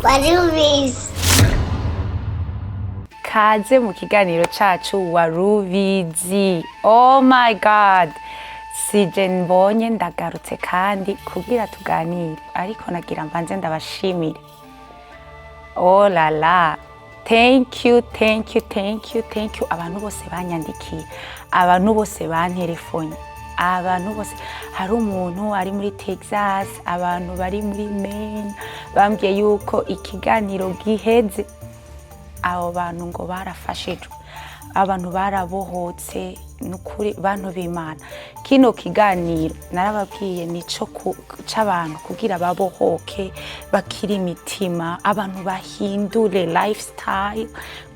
Warubizi. Kaze mu kiganiro cacu Warubizi. Oh my God, sije mbonye ndagarutse kandi kugira tuganire, ariko nagira mbanze ndabashimire. Oh la la, thank you, thank you, thank you, thank you. Abantu bose banyandikiye, abantu bose banterefonye, abantu bose. Hari umuntu ari muri Texas, abantu bari muri Maine bambwiye yuko ikiganiro giheze abo bantu ngo barafashijwe, abantu barabohotse. Nukuri bantu b'Imana, kino kiganiro narababwiye nico c'abantu kugira babohoke, bakire imitima, abantu bahindure lifestyle,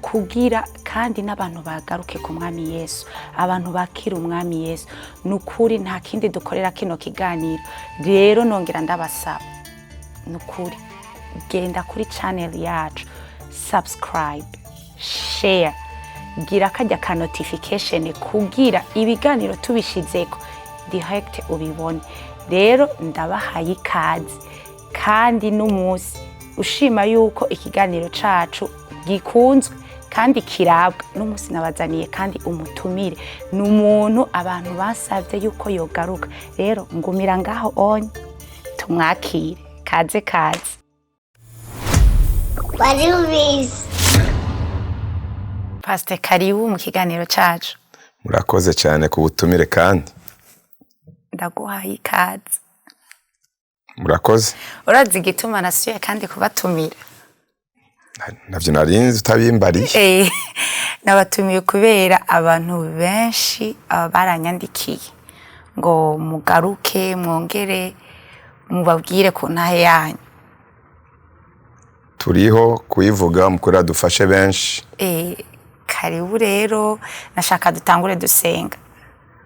kugira kandi n'abantu bagaruke ku Mwami Yesu, abantu bakira Umwami Yesu. Nukuri nta kindi dukorera kino kiganiro. Rero nongera ndabasaba, nukuri genda kuri channel yacu, subscribe, share, gira kajya ka notification kugira ibiganiro tubishizeko direct ubibone. Rero ndabahaye ikaze kandi n'umunsi ushima yuko ikiganiro cacu gikunzwe kandi kirabwa. N'umunsi nabazaniye kandi umutumire ni umuntu abantu basabye yuko yogaruka. Rero ngumira ngaho onye tumwakire. Kaze, kaze. Warubizi. Pastor, karibu mu kiganiro cacu. Murakoze cyane ku butumire kandi. Ndaguhaye ikaze. Murakoze. Urazi igituma nasuye kandi kubatumira? Navyo narinzi utabimbariye. Nabatumiye kubera abantu benshi baranyandikiye ngo mugaruke mwongere mubabwire ku ntahe yanyu. Turiho kuyivuga mukorera dufashe benshi. Karibu rero, nashaka dutangure dusenga.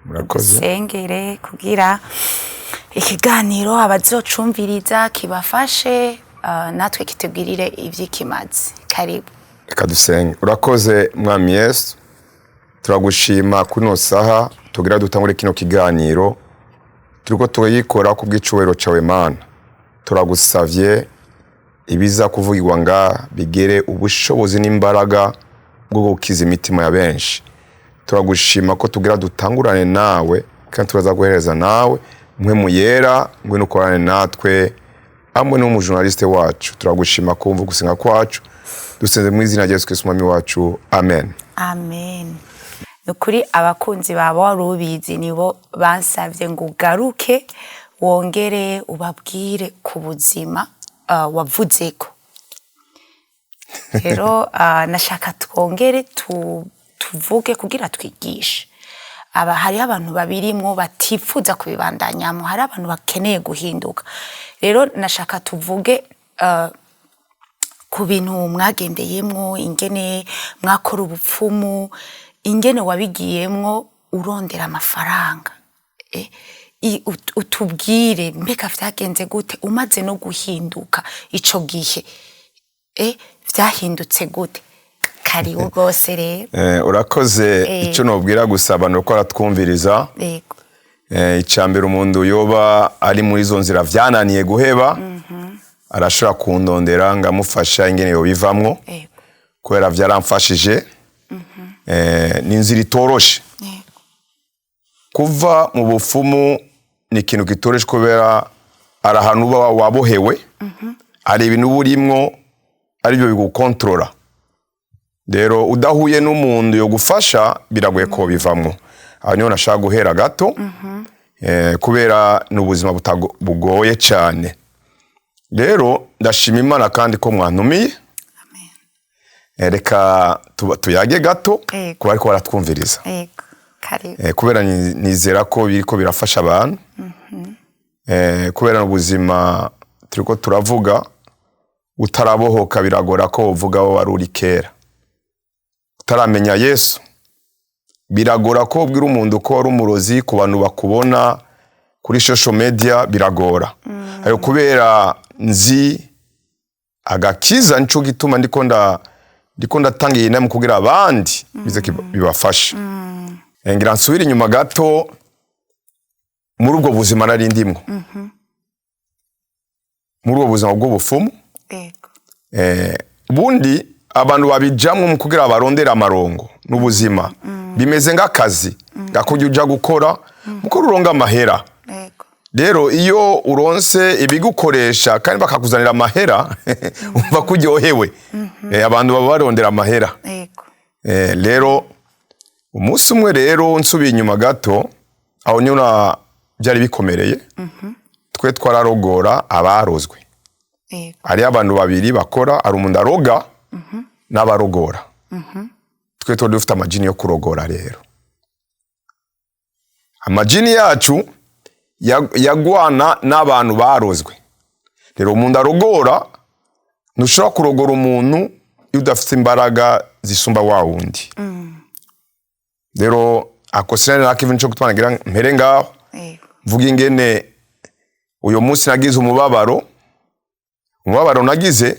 Murakoze. Dusengere kugira ikiganiro abazocumviriza kibafashe, natwe kitubwirire ivy'ikimazi. Karibu. Reka dusenge. Urakoze Mwami Yesu, turagushima kuno saha tugira dutangure kino kiganiro. Turiko turayikora ku bw'icubahiro cawe Mana. Turagusavye ibiza kuvugirwa nga bigere ubushobozi n'imbaraga bwo gukiza imitima ya benshi. Turagushima ko tugira dutangurane nawe kandi turaza guhereza nawe. Mpwemu Yera, ngwino ukorane natwe hamwe n'umujournaliste wacu. Turagushima kumva gusenga kwacu. Dusenze mu izina rya Yesu Kristo Umwami wacu, amen. Amen. Ni ukuri abakunzi bawe Wari Ubizi nibo bansabye ngo ugaruke wongere ubabwire ku buzima wavuzeko. Rero nashaka twongere tuvuge kugira twigishe aba. Hariho abantu babirimwo batifuza kubibandanyamo, hari abantu bakeneye guhinduka. Rero nashaka tuvuge ku bintu mwagendeyemwo, ingene mwakora ubupfumu, ingene wabigiyemwo urondera amafaranga. Utubwire mbega vyagenze gute umaze no guhinduka ico gihe, vyahindutse gute? Karibu rwose rero. Urakoze. Icyo nobwira gusa abantu ko aratwumviriza, icya mbere, umuntu yoba ari muri izo nzira vyananiye guheba arashobora kundondera ngamufasha ingene yobivamwo, kubera vyaramfashije. Ni inzira itoroshe. Kuva mu bufumu ni ikintu kitoroshe, kubera ari ahantu uba wabohewe, hari ibintu uba urimwo aribyo bigukontorora. Rero udahuye n'umuntu yogufasha biragoye ko bivamwo. Aho niho nashaka guhera gato, kubera ni ubuzima bugoye cyane. Rero ndashima Imana kandi ko mwantumiye. Amen. Reka tuyage gato kuba ariko baratwumviriza. Yego, karibu. Kubera nizera ko biriko birafasha abantu, kubera ubuzima turiko turavuga, utarabohoka biragora ko uvuga aho wari uri kera utaramenya Yesu. Biragora ko ubwira umuntu ko wari umurozi ku bantu bakubona kuri social media, biragora. Ayo kubera nzi agakiza, nico gituma ndiko ndatanga iyi nama kugira abandi bize bibafashe. Ngira nsubire inyuma gato muri ubwo buzima nari ndimwo, muri ubwo buzima bw'ubufumu. Ubundi abantu babijamwo mu kugira barondere amarongo n'ubuzima, bimeze nk'akazi gakujya uja gukora mukuru uronga amahera. Rero iyo uronse ibigukoresha kandi bakakuzanira amahera, umva ko uryohewe. Abantu baba barondera amahera. Rero umunsi umwe rero nsubiye inyuma gato, aho nyuna byari bikomereye, twe twararogora abarozwe. Hariyo abantu babiri bakora, hari umuntu aroga n'abarogora. Twe tuba dufite amajini yo kurogora. Rero amajini yacu yagwana n'abantu barozwe. Rero umuntu arogora, ntushobora kurogora umuntu iyo udafite imbaraga zisumba wa wundi. Rero ako sinari nakivu, nico gutuma nagira mpere ngaho, mvuga ingene uyu munsi nagize umubabaro. Umubabaro nagize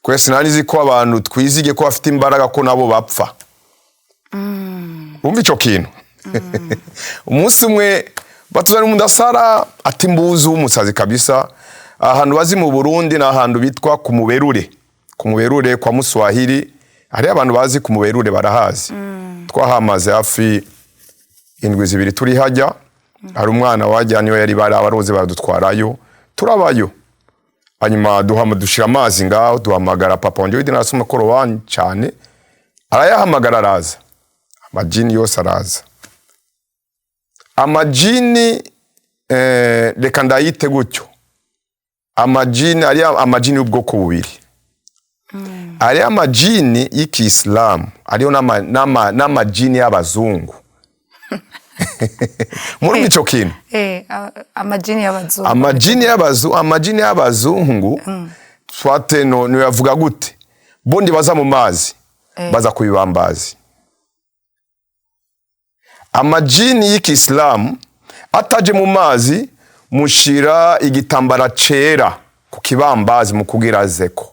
kubera sinari nzi ko abantu twizige ko bafite imbaraga, ko nabo bapfa. Wumva ico kintu? Umunsi umwe batuzanira umuntu asara ati mbuzi w'umusazi kabisa. Ahantu bazi mu Burundi ni ahantu bitwa ku Muberure, ku Muberure kwa Muswahili. Hariyo abantu bazi ku Muberure, barahazi. Twahamaze hafi indwi 2 turi hajya. Hari umwana wajya niwe yari bari abaroze, baradutwarayo, turabayo. Hanyuma duhama dushira amazi ngaho, duhamagara papa wanje w'idini, arasoma korowani cyane, arayahamagara, araza, amajini yose araza. Amajini, reka ndayite gutyo, amajini ari amajini y'ubwoko bubiri. Ari amajini y'ikisilamu, ariyo n'amajini y'abazungu. Muri ico kintu. Amajini y'abazungu. Amajini y'abazungu twate no niyavuga gute, bundi baza mu mazi, baza ku bibambazi. Amajini y'ikisilamu ataje mu mazi, mushira igitambara cera ku kibambazi mu kugira zeko.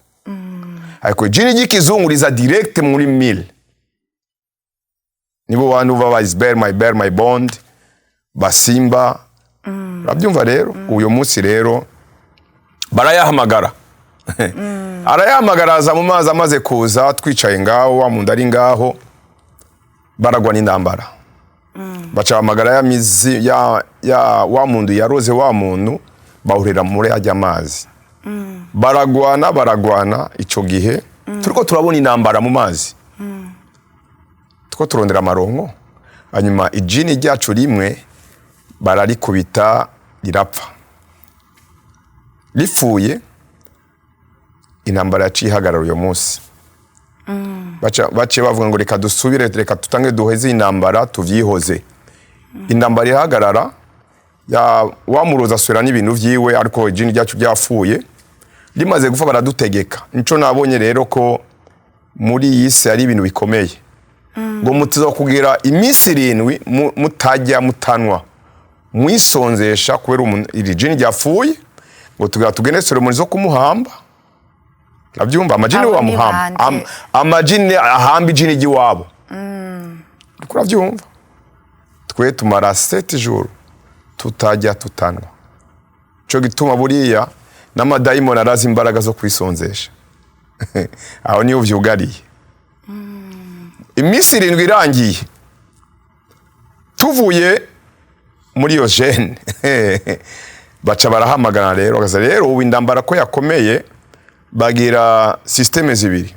Ariko ijini ry'ikizungu riza direct muri mille. Nibo bantu baba isber my bear my bond basimba, urabyumva? Rero uyu munsi rero barayahamagara, arayahamagara, aza mu mazi. Amaze kuza, twicaye ngaho, wa muntu ari ngaho, baragwa n'intambara. Baca bahamagara ya mizi ya wa muntu yaroze wa muntu, bahurira muri ajya amazi, baragwana, baragwana. Ico gihe turiko turabona intambara mu mazi, turiko turondera amaronko. Hanyuma ijini ryacu rimwe bararikubita, rirapfa. Ripfuye, intambara yaciye ihagarara uyo munsi. Baciye bavuga ngo reka dusubire, reka tutange duheze intambara, tuvyihoze. Intambara irahagarara, ya wamuroza asubira n'ibintu vyiwe, ariko ijini ryacu ryapfuye. Rimaze gupfa, baradutegeka. Nico nabonye rero ko muri iyi si ari ibintu bikomeye, ngo mutiza kugira iminsi 7 mutajya mutanwa, mwisonzesha kubera iri jini ryapfuye, ngo tugira tugende cérémonie zo kumuhamba. Urabyumva? Amajini Abo ni bamuhamba. bande? Amajini ahamba ijini ry'iwabo. Uriko urabyumva? Twe tumara 7 jours tutajya tutanwa. Cyo gituma buriya n'amadayimoni arazi imbaraga zo kwisonzesha. Aho niyo vyugariye. Iminsi 7 irangiye, tuvuye muri iyo jeûne, baca barahamagara rero bakaza. Rero ubu indambara ko yakomeye, bagira système zibiri.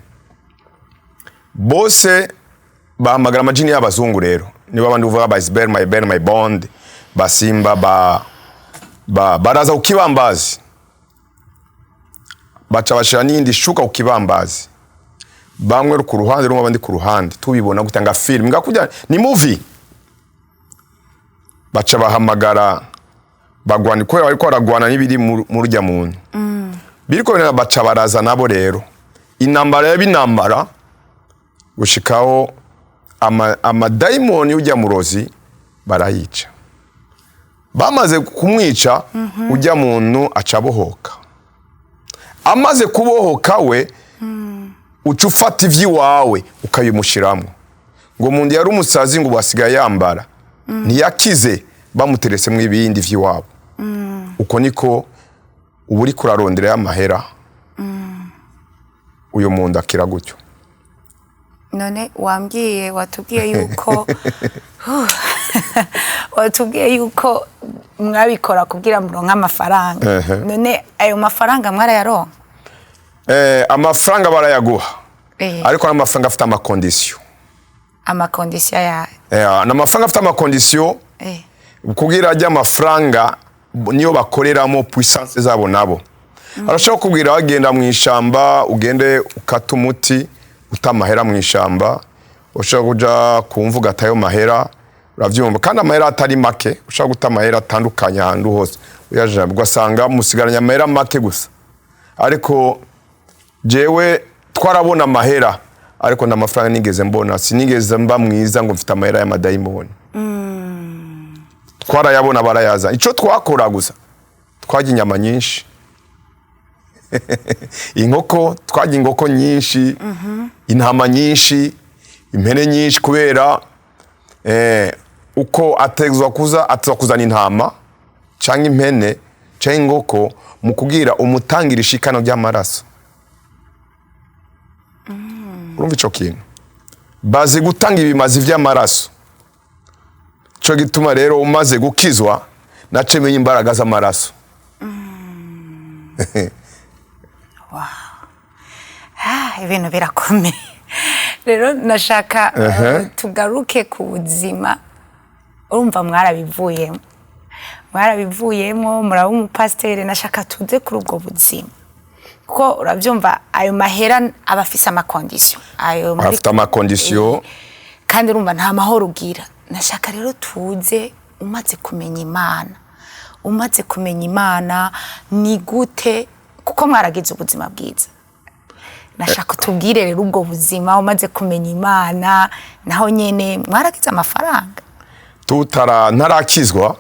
Bose bahamagara amajini y'abazungu. Rero niba abandi uvuga ba Isbel my bel my bond basimba ba baraza ku kibambazi, baca bashira n'iyindi shuka ku kibambazi, bamwe ku ruhande rumwe, abandi ku ruhande. Tubibona gutanga film ngakujya ni movie. Baca bahamagara bagwana, kubera bariko baragwana n'ibiri mu rujya muntu biriko birana, baca baraza nabo. Rero intambara y'abintambara gushikaho amadayimoni y'ujya murozi barayica. Bamaze kumwica, ujya muntu aca abohoka. Amaze kubohoka, we uca ufata ivy'iwawe ukabimushiramwo. Ngo umuntu yari umusazi, ngo ubu asigaye yambara, ntiyakize, bamuteretsemwo ibindi vy'iwabo. Uko niko uba uriko urarondera y'amahera. Uyu muntu akira gutyo. None wambwiye, watubwiye yuko mwabikora kugira muronke amafaranga. None ayo mafaranga mwarayaronka? Amafaranga barayaguha, ariko n'amafaranga afite ama conditions. Ama conditions ya? N'amafaranga afite ama conditions. Kugira ajya amafaranga niyo bakoreramo puissance zabo. Nabo arashobora kubwira wagenda mu ishamba, ugende ukata umuti, uta amahera mu ishamba. Ushobora kuja kumva ugatayo mahera, uravyumva? Kandi amahera atari make. Ushobora guta amahera atandukanye ahantu hose uyaja, ugasanga musigaranye amahera make gusa. Ariko jewe twarabona amahera, ariko nta mafaranga nigeze mbona. Sinigeze mba mwiza ngo mfite amahera y'amadayimoni. Twarayabona, barayaza. Icyo twakora gusa, twarya inyama nyinshi, inkoko, twarya inkoko nyinshi, intama nyinshi, impene nyinshi, kubera uko ategezwa kuza, atezwa kuzana intama cyangwa impene cyangwa inkoko mu kubwira umutangira ishikano ry'amaraso. Urumva ico kintu? Bazi gutanga ibimazi vy'amaraso. Cyo gituma rero umaze gukizwa nace menya imbaraga z'amaraso. Ah, ibintu birakomeye. Rero nashaka tugaruke ku buzima. Urumva mwarabivuyemo, mwarabivuyemo, muraba umupasiteri. Nashaka tuze kuri ubwo buzima, kuko urabyumva, ayo mahera aba afise ama conditions ayo Afite ama conditions. Kandi urumva nta mahoro ugira. Nashaka rero tuze umaze kumenya Imana. Umaze kumenya Imana ni gute? Kuko mwaragize ubuzima bwiza. Nashaka tubwire rero ubwo buzima umaze kumenya Imana, naho nyene mwaragize amafaranga. Tutara ntarakizwa,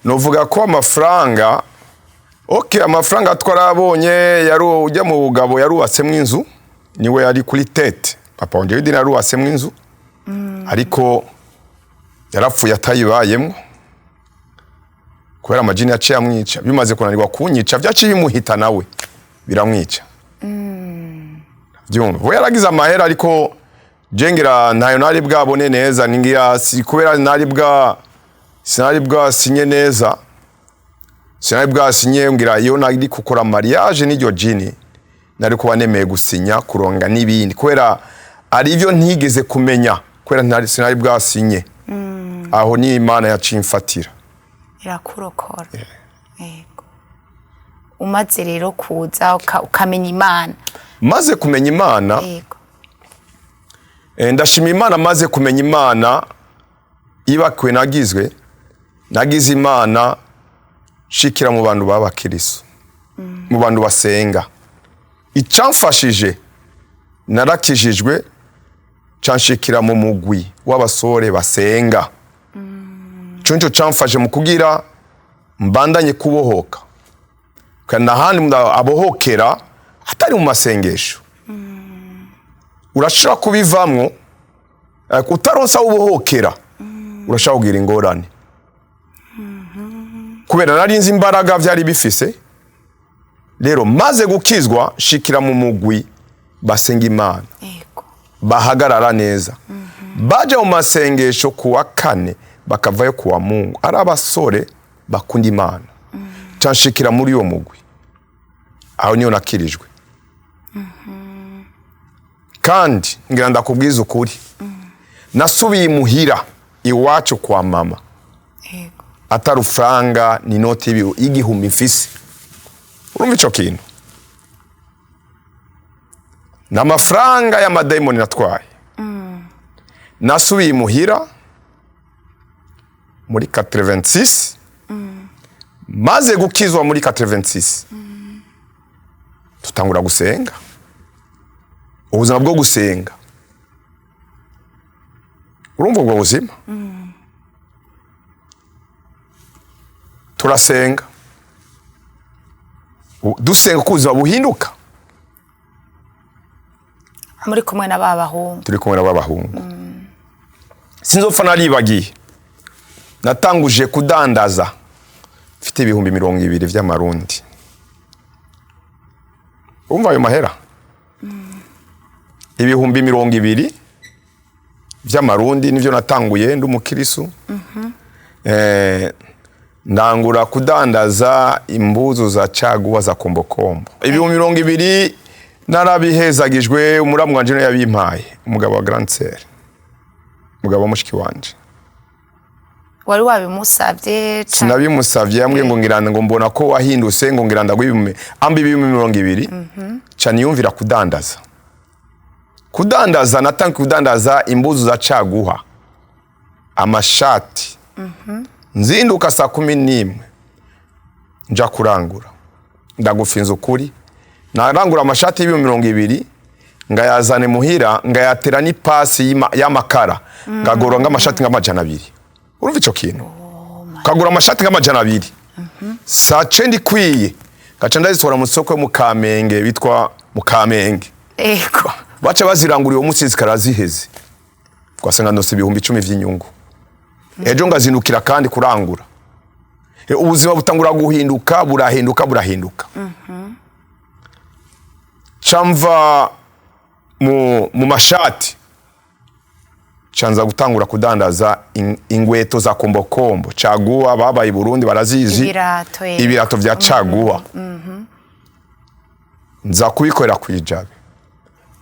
novuga ko amafaranga, okay, amafaranga twarabonye. Yari ujya mu bugabo, yarubatsemo inzu, niwe yari kuri tête. Papa wanje w'idini yarubatsemo inzu, ariko yarapfuye atayibayemo kubera amajini yaciye amwica. Bimaze kunanirwa kunyica, byaciye bimuhita nawe biramwica. Byumva, we yaragize amahera, ariko jengera ntayo nari bwabone neza. Ningira si kubera nari bwa sinari bwasinye neza, sinari bwasinye. Ngira iyo nari gukora mariage n'iryo jini, nari kuba nemeye gusinya kuronga n'ibindi, kubera ari ibyo ntigeze kumenya, kubera sinari bwasinye. Aho ni Imana yaciye imfatira. Irakurokora, yego. Umaze rero kuza ukamenya Imana? Maze kumenya Imana, ndashima Imana. Maze kumenya Imana, ibakiwe nagizwe, nagize Imana shikira mu bantu b'abakiriso, mu bantu basenga. Icamfashije, narakijijwe, canshikira mu mugwi w'abasore basenga. Ico nico camfashe mu kugira mbandanye kubohoka, kandi ahandi umuntu abohokera atari mu masengesho. Urashobora kubivamwo utaronsa aho ubohokera, urashobora kugira ingorane. Kubera nari nzi imbaraga vyari bifise, rero maze gukizwa shikira mu mugwi basenga Imana, bahagarara neza, baja mu masengesho kuwa kane, bakavayo kuwa Mungu, ari abasore bakunda Imana. Canshikira muri uwo mugwi, aho niyo nakirijwe. Kandi ngira ndakubwiza ukuri, nasubiye imuhira iwacu kwa mama atari ufaranga, ni inoti y'igihumbi mfise. Urumva ico kintu? Ni amafaranga y'amadayimoni natwaye. Nasubiye imuhira muri 86, maze gukizwa muri 86, tutangura gusenga, ubuzima bwo gusenga. Urumva ubwo buzima? Turasenga, dusenga ko ubuzima buhinduka. Muri kumwe na ba bahungu? Turi kumwe n'abahungu. Sinzopfa naribagiye, natanguje kudandaza mfite 20,000 vy'amarundi. Umva ayo mahera. 20,000 vy'amarundi nivyo natanguye ndi umukirisu. Ndangura kudandaza imbuzu za caguwa za kombokombo. 20,000 narabihezagijwe, umuramu wanje niwe yabimpaye, umugabo wa grande sœur, umugabo wa mushiki wanje. Wari wabimusabye? Sinabimusavye, yambwiye ngo ngira ngo mbona ko wahindutse, ngo ngira ndaguha ibihumbi amba 20,000. Ca niyumvira kudandaza. Kudandaza, natangiye kudandaza imbuzu za caguha, amashati. Nzinduka saa 11 nja kurangura. Ndagufinza ukuri, narangura amashati y'20,000, ngayazane muhira, ngayatera n'ipasi y'amakara, ngagura ng'amashati nk'200. Urumva ico kintu, kagura amashati nk'200, saa 9 ikwiye ngaca ndazitora mu soko yo mu Kamenge, bitwa mu Kamenge. Baca bazirangura uwo munsi, zikara ziheze, twasanga ndose 10,000 vy'inyungu. Ejo ngazindukira kandi kurangura. Ubuzima butangura guhinduka, burahinduka, burahinduka. Camva mu mashati, canza gutangura kudandaza ingweto za kombokombo, caguwa. Babaye i Burundi barazizi. Ibirato, yego. Ibirato vya caguwa. Nza kubikorera kwijabe,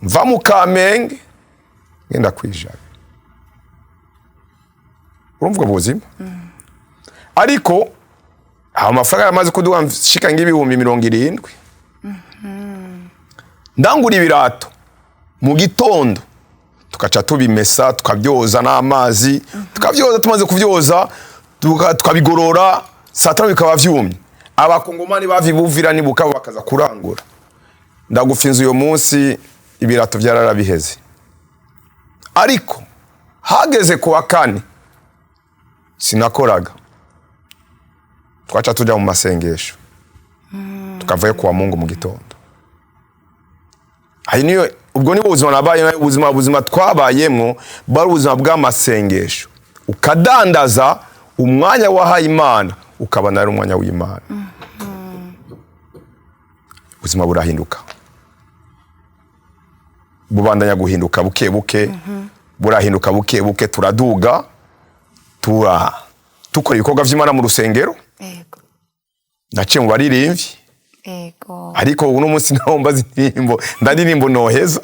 mva mu Kamenge ngenda kwijabe. Urumva ubwo buzima? Ariko aho amafaranga yamaze kuduha nshika nk'70,000, ndangura ibirato mu gitondo, tugaca tubimesa, tukabyoza n'amazi, tukabyoza. Tumaze kubyoza, tukabigorora, saa 5 bikaba vyumye. Abakongomani bava i Buvira n'i Bukavu bakaza kurangura. Ndagufinza, uyo munsi ibirato byararabiheze. Ariko hageze ku wa kane sinakoraga, twaca tuja mu masengesho, tukavayo kuwa Mungu mu gitondo. Ayo niyo, ubwo nibwo buzima nabaye. Ubuzima twabayemwo bwari ubuzima bw'amasengesho. Ukadandaza, umwanya wahaye Imana ukaba ari umwanya w'Imana. Ubuzima burahinduka, bubandanya guhinduka buke buke, burahinduka buke buke. Turaduga, tukora ibikorwa vy'Imana mu rusengero. Naciye mu baririmbyi. Ariko uno munsi naho mbaza indirimbo, ndaririmbo noheza,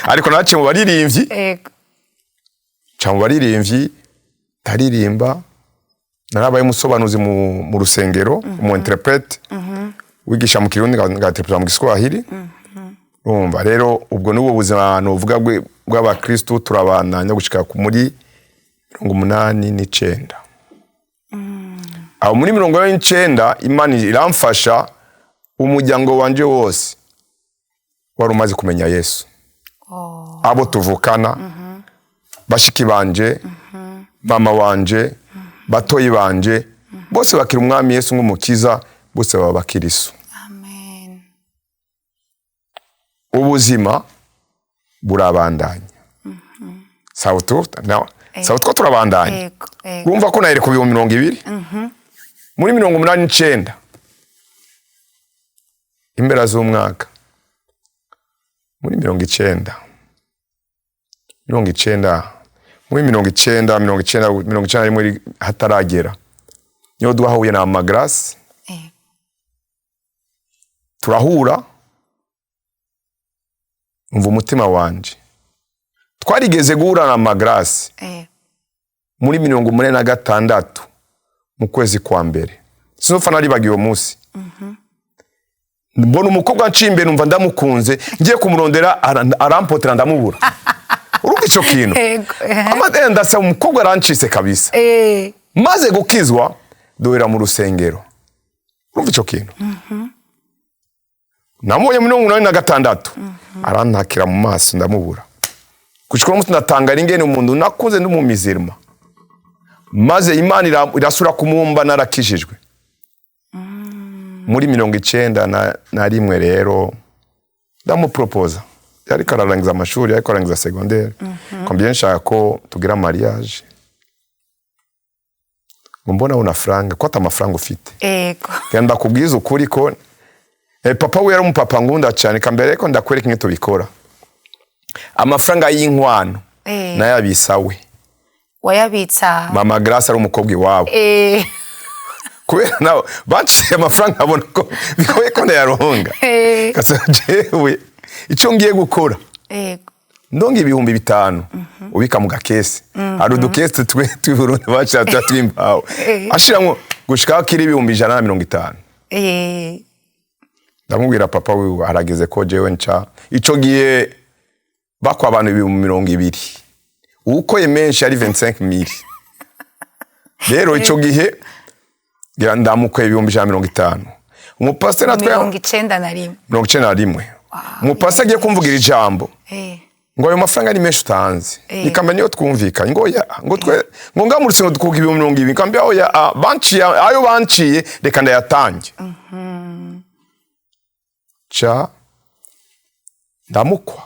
ariko naciye mu baririmbyi. Ca mu baririmbyi, ndaririmba, narabaye umusobanuzi mu rusengero, umu interprète, wigisha mu Kirundi, ngaterpreta mu Giswahili. Urumva rero, ubwo nubwo buzima novuga bw'abakristu. Turabandanya gushika muri 89. Aho muri 89 Imana iramfasha, umuryango wanje wose wari umaze kumenya Yesu. Abo tuvukana, bashiki banje, mama wanje, batoyi banje, bose bakira Umwami Yesu nk'umukiza, bose baba bakirisu. Amen. Ubuzima burabandanya. Sawa tu sawa, two turabandanya. yego yego Urumva ko nahere ku 20,000 muri 89, impera z'umwaka, muri 90, 90, muri 90, 90, 91 hataragera, niho twahuye na Amagrasi. Turahura, umva umutima wanje. Twarigeze guhura na Magrasi muri 86 mu kwezi kwa mbere. Sinopfa naribagiwe uwo munsi. Mbona umukobwa nciye imbere, numva ndamukunze, ngiye kumurondera, arampotera, ndamubura. Urumva ico kintu? Yego. Ndasaba, umukobwa arancitse kabisa. Maze gukizwa, duhera mu rusengero. Urumva ico kintu? Namubonye muri 86, arantakira mu maso, ndamubura. Gushika uno munsi ndatangara ingene umuntu nakuze ndi mu mizirima, maze Imana irasubira kumumba narakijijwe muri 91. Rero ndamupropoza, yariko ararangiza amashuri, yariko arangiza secondaire. Combien nshaka ko tugira mariage, ngo mbona una franga, ko ata amafaranga ufite. Genda ndakubwiza ukuri ko papa we yari umupapa ngunda cyane. Kambere ko ndakwereka ingene tubikora. Amafaranga y'inkwano nayabisawe. Wayabitsa? Mama Grace ari umukobwa iwabo. Kubera nawe baciye amafaranga, abona ko bigoye ko ndayaronga. Kasa jewe icyo ngiye gukora, ndonga 5000 ubika mu gakese. Hari udukese twe tw'i Burundi bacira tuba tw'imbaho. Ashiramwo gushika kiri 150,000. Ndamubwira, papa wiwe harageze ko jewe nca. Ico gihe bakwa abantu 20,000, uwukoye menshi ari 25 mille. Rero ico gihe ngira ndamukoye 150,000. Umupasiteri natwe 91. 91. Umupasiteri agiye kumvugira ijambo ngo ayo mafaranga ni menshi utanze. Nikamba niyo twumvikanye, ngo oya, ngo twe ngo ngamurutse ngo dukuka 20,000. Kambia oya, banciye ayo banciye, reka ndayatange. Ca ndamukwa.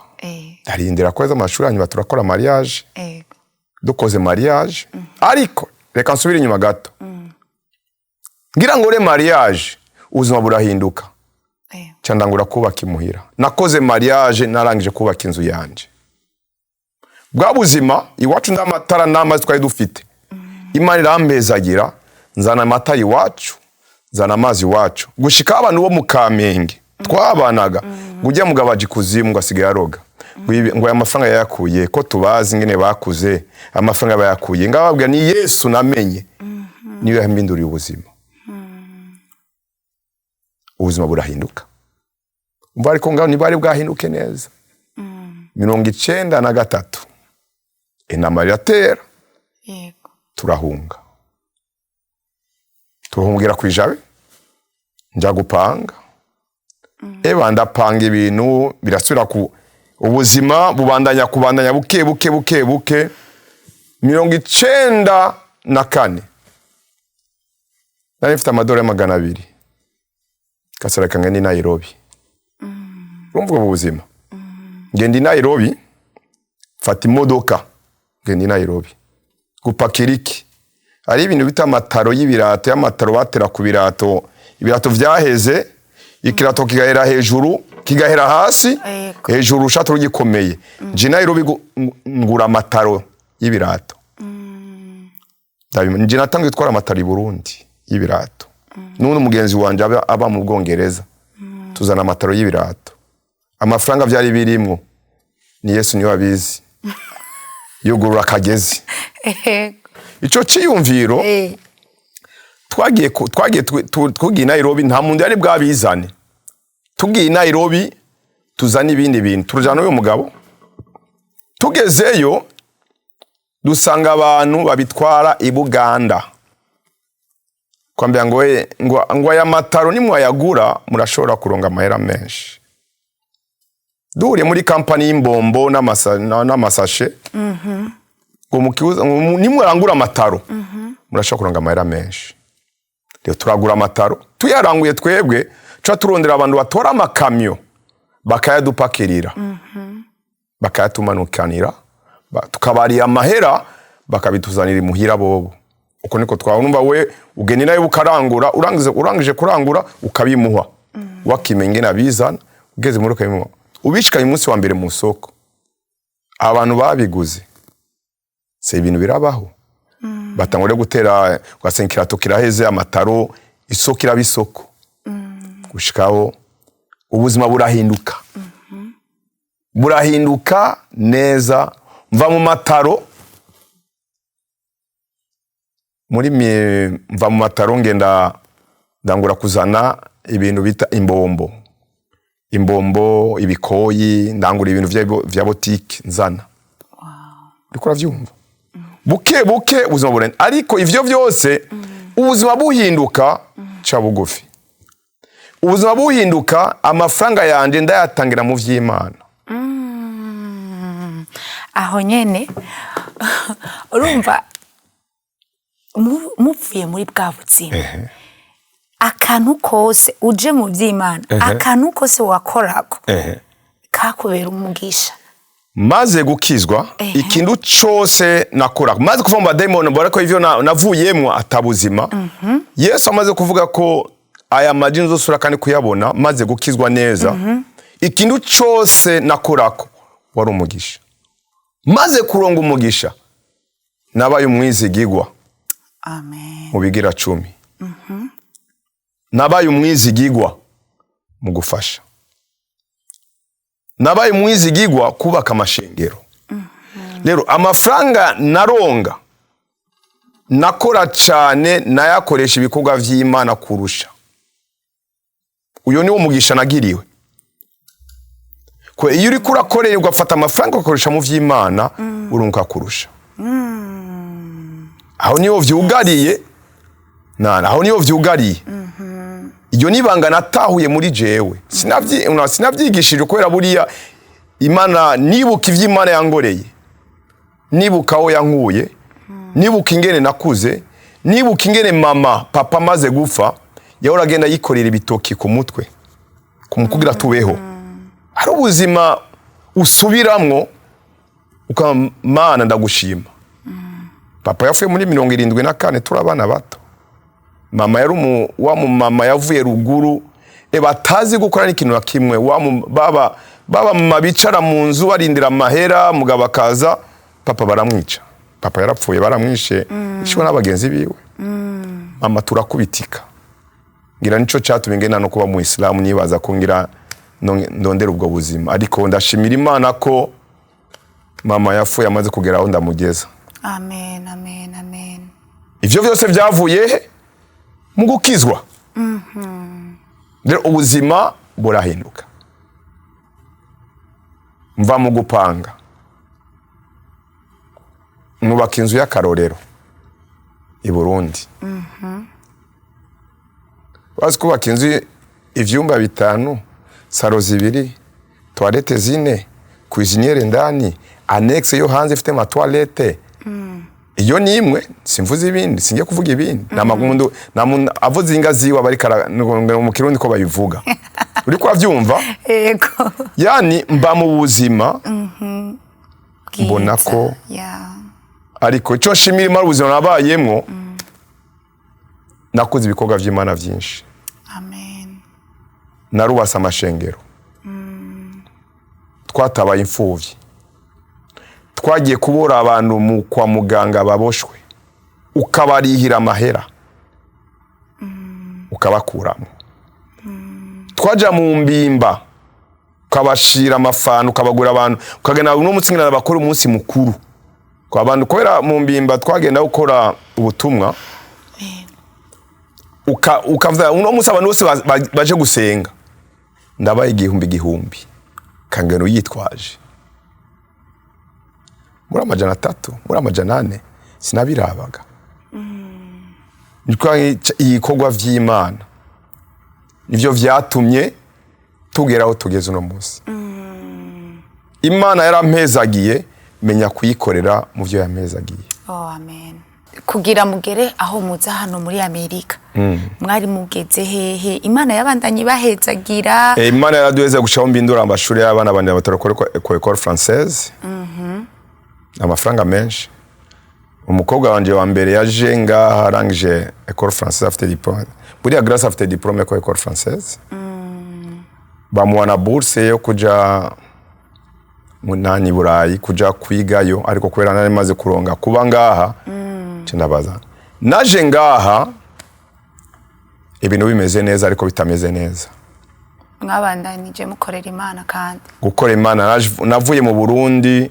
Ndarindira kweza amashuri, hanyuma turakora mariage. Dukoze mariage, ariko reka nsubire inyuma gato. Ngira ngo ure mariage, ubuzima burahinduka. Ca ndangura kubaka imuhira. Nakoze mariage narangije kubaka inzu yanje. Bwa buzima iwacu n'amatara n'amazi twari dufite, Imana irampezagira, nzana amata iwacu, nzana amazi iwacu, gushika abantu bo mu Kamenge twabanaga ngo ujya mugabo aje ikuzimu, ngo asigaye aroga, ngo ngo aya mafaranga yayakuye ko tubazi ingene bakuze, amafaranga bayakuye. Ngababwira ni Yesu namenye, niyo yampinduriye ubuzima. Ubuzima burahinduka. Umva, ariko ngaho ntibwari bwahinduke neza. 93 intambara iratera. Turahunga, turahungira ku Ijabe. Njya gupanga, eba ndapanga, ibintu birasubira ku ubuzima bubandanya kubandanya buke buke buke buke. 94 nari mfite amadolari 200, kasareka ngende i Nairobi. Urumva ubwo buzima, ngenda i Nairobi, mfata imodoka ngenda i Nairobi gupakira iki? Hari ibintu bita amataro y'ibirato, y'amataro batera ku birato. Ibirato vyaheze, ikirato kigahera hejuru, kigahera hasi. Hejuru urushato rugikomeye. Nje i Nairobi ngura amataro y'ibirato. Nje natangiye gutwara amataro i Burundi y'ibirato n'undi mugenzi wanje aba mu Bwongereza. Tuzana amataro y'ibirato. Amafaranga vyari birimwo ni Yesu niwe abizi, yugurura akagezi. Ico ciyumviro twagiye tugiye i Nairobi, nta muntu yari bwabizane. Tugiye i Nairobi tuzana ibindi bintu, turujana n'uyu mugabo. Tugezeyo dusanga abantu babitwara i Buganda, kwambia ngo we ngo aya mataro nimwayagura murashobora kuronga amahera menshi. Duhuriye muri kampani y'imbombo n'amasashe, ngo mukiuza, ngo nimwarangura amataro murashobora kuronga amahera menshi. Rero turagura amataro, tuyaranguye twebwe tuca turondera abantu batora amakamyo bakayadupakirira, bakayatumanukanira, tukabarira amahera, bakabituzanira imuhira bobo. Uko niko twabona. We ugenda nawe ukarangura, urangije kurangura ukabimuha, wakimenya ingene abizana, ugeze muri ukabimuha, ubishikanye umunsi wa mbere mu soko abantu babiguze. Se ibintu birabaho, batangura gutera, ugasanga ikirato kiraheze, amataro, isoko iraba isoko. Gushikaho ubuzima burahinduka, burahinduka neza. Mva mu mataro muri mva mu mataro ngenda ndangura kuzana ibintu bita imbombo, imbombo, ibikoyi, ndangura ibintu vya botike nzana. Uriko uravyumva? Buke buke ubuzima burenda, ariko ivyo vyose ubuzima buhinduka ca bugufi. Ubuzima buhinduka, amafaranga yanje ndayatangira mu vy'Imana. Aho nyene urumva muvuye muri bwa buzima, akantu kose uje mu by'Imana, akantu kose wakorako kakubera umugisha. Maze gukizwa, ikintu cose nakora, maze kuva mu badayimoni, mbona ko ivyo navuyemwo atabuzima. Yesu amaze kuvuga ko aya maji nzosura kandi kuyabona, maze gukizwa neza, ikintu cose nakorako Wari umugisha. Maze kuronga umugisha, nabaye umwizigigwa Amen. mu bigira 10. Nabaye umwizigigwa mu gufasha. Nabaye umwizigigwa kubaka amashengero. Rero amafaranga naronga, nakora cyane, nayakoresha ibikorwa vy'Imana kurusha. Uyo niwo mugisha nagiriwe. Kwe iyo uriko urakorera, ugafata amafaranga ugakoresha mu vy'Imana, urunguka kurusha. Aho niho vyugariye nana, aho niho vyugariye. Iryo nibanga natahuye muri jewe. Sinavyigishije kubera buriya Imana, nibuka ivy'Imana yangoreye, nibuka aho yankuye, nibuka ingene nakuze, nibuka ingene mama, papa amaze gupfa, yahora agenda yikorera ibitoki ku mutwe kumukugira tubeho. Hari ubuzima usubiramwo ukamana, ndagushima. Papa yapfuye muri 74, turi abana bato. Mama yari wa mumama yavuye ruguru, batazi gukora n'ikintu na kimwe. Wa baba mama bicara mu nzu barindira amahera, mugabo akaza, papa baramwica. Papa yarapfuye, baramwishe, ishwe n'abagenzi biwe. Mama turakubitika. Ngira nico cyatumye ngenda no kuba mu Isilamu, nibaza ko ngira ndondera ubwo buzima. Ariko ndashimira Imana ko mama yapfuye amaze kugera aho ndamugeza. Amen, amen, amen. Ivyo vyose vyavuye he? Mu gukizwa. Rero ubuzima burahinduka. Mva mu gupanga, nubaka inzu y'akarorero i Burundi. Bazi kubaka inzu, ivyumba bitanu, salon zibiri, toilettes zine, cuisinière ndani, annexe yo hanze ifite ama toilettes. Iyo ni imwe, simvuze ibindi, singiye kuvuga ibindi. Nta magundu, nta muntu avuze inga ziwe aba ariko mu Kirundi ko babivuga, uriko uravyumva? Yego. Yani mba mu buzima mbona Bwiza. ko ariko icyo nshimira Imana, ubuzima nabayemwo, nakoze ibikorwa vy'Imana vyinshi. Amen. Narubase amashengero, twatabaye imfuvyi, twagiye kubura abantu mu kwa muganga baboshwe, ukabarihira amahera ukabakuramo. Twaja mu mbimba, ukabashira amafana, ukabagura abantu, ukagenda uno munsi ngira bakora umunsi mukuru kwa bantu, kubera mu mbimba twagenda gukora ubutumwa, ukavuga uno munsi abantu bose baje gusenga, ndabaye igihumbi igihumbi, kangeno yitwaje muri 300, muri 400, sinabirabaga. Niko ibikorwa vy'Imana nivyo vyatumye tugera aho tugeze uno munsi. Imana yarampezagiye, menya kuyikorera mu vyo yampezagiye. Oh, amen. Kugira mugere aho muza hano muri Amerika, mwari mugeze hehe? Imana yabandanye ibahezagira? Imana yaraduheza gushiraho mbindura amashuri y'abana banje batora ku école française. Amafaranga menshi. Umukobwa wanje wa mbere yaje ngaha arangije école française, afite diplôme. Buriya Grace afite diplôme ko école française. Bamuha na bourse yo kuja mu nani, Burayi, kuja kwigayo. Ariko kubera nari maze kuronga kuba ngaha, nca ndabaza. Naje ngaha ibintu bimeze neza ariko bitameze neza. Mwabandanije mukorera Imana kandi? Gukora Imana, navuye mu Burundi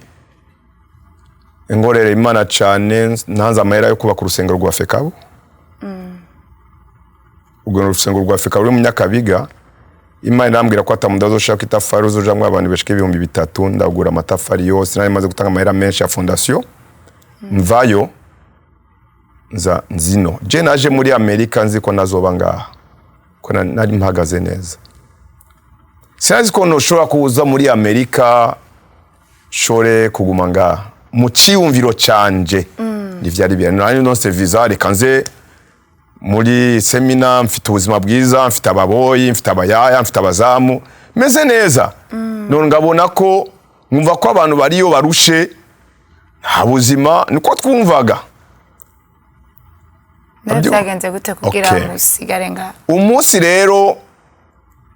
ngorera Imana cyane, ntanze amahera yo kubaka urusengero rwa FECABU. Urwo rusengero rwa FECABU ruri mu Nyakabiga. Imana irambwira ko atamuntu azoshaka itafari, uzojamwo abantu bashika 3000. Ndagura amatafari yose, nari maze gutanga amahera menshi ya fondation. Mvayo nza nzino. Je naje muri Amerika nzi ko nazoba ngaha, ko nari mpagaze neza. Sinzi ko ntushobora kuza muri Amerika shore kuguma ngaha. Mu ciyumviro canje ntivyari bihari. Nari nonse visa, reka nze muri semina, mfite ubuzima bwiza, mfite ababoyi, mfite abayaya, mfite abazamu, meze neza. None ngabona ko nkumva ko abantu bariyo barushe, nta buzima, niko twumvaga. Mbere byagenze gute kugira musigare ngaha? Umunsi rero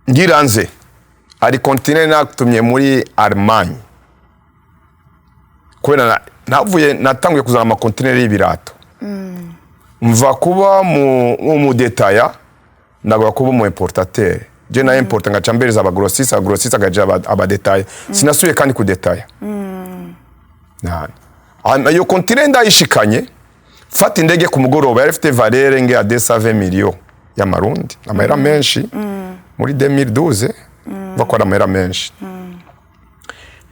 ngira nze, ari kontinere natumye muri Allemagne. Kubera navuye natanguye kuzana amakontineri y'ibirato, mva kuba mu détaillant, ndagwa kuba umu importateur. Je na importa, ngaca mbereza abagrossiste, abagrossiste agaja abadétaillants. Sinasubiye kandi kudetaya. Hanyuma iyo kontineri ndayishikanye, fata indege ku mugoroba, yari ifite valeur nge ya 220 millions y'amarundi, amahera menshi muri 2012, mva ko ari amahera menshi.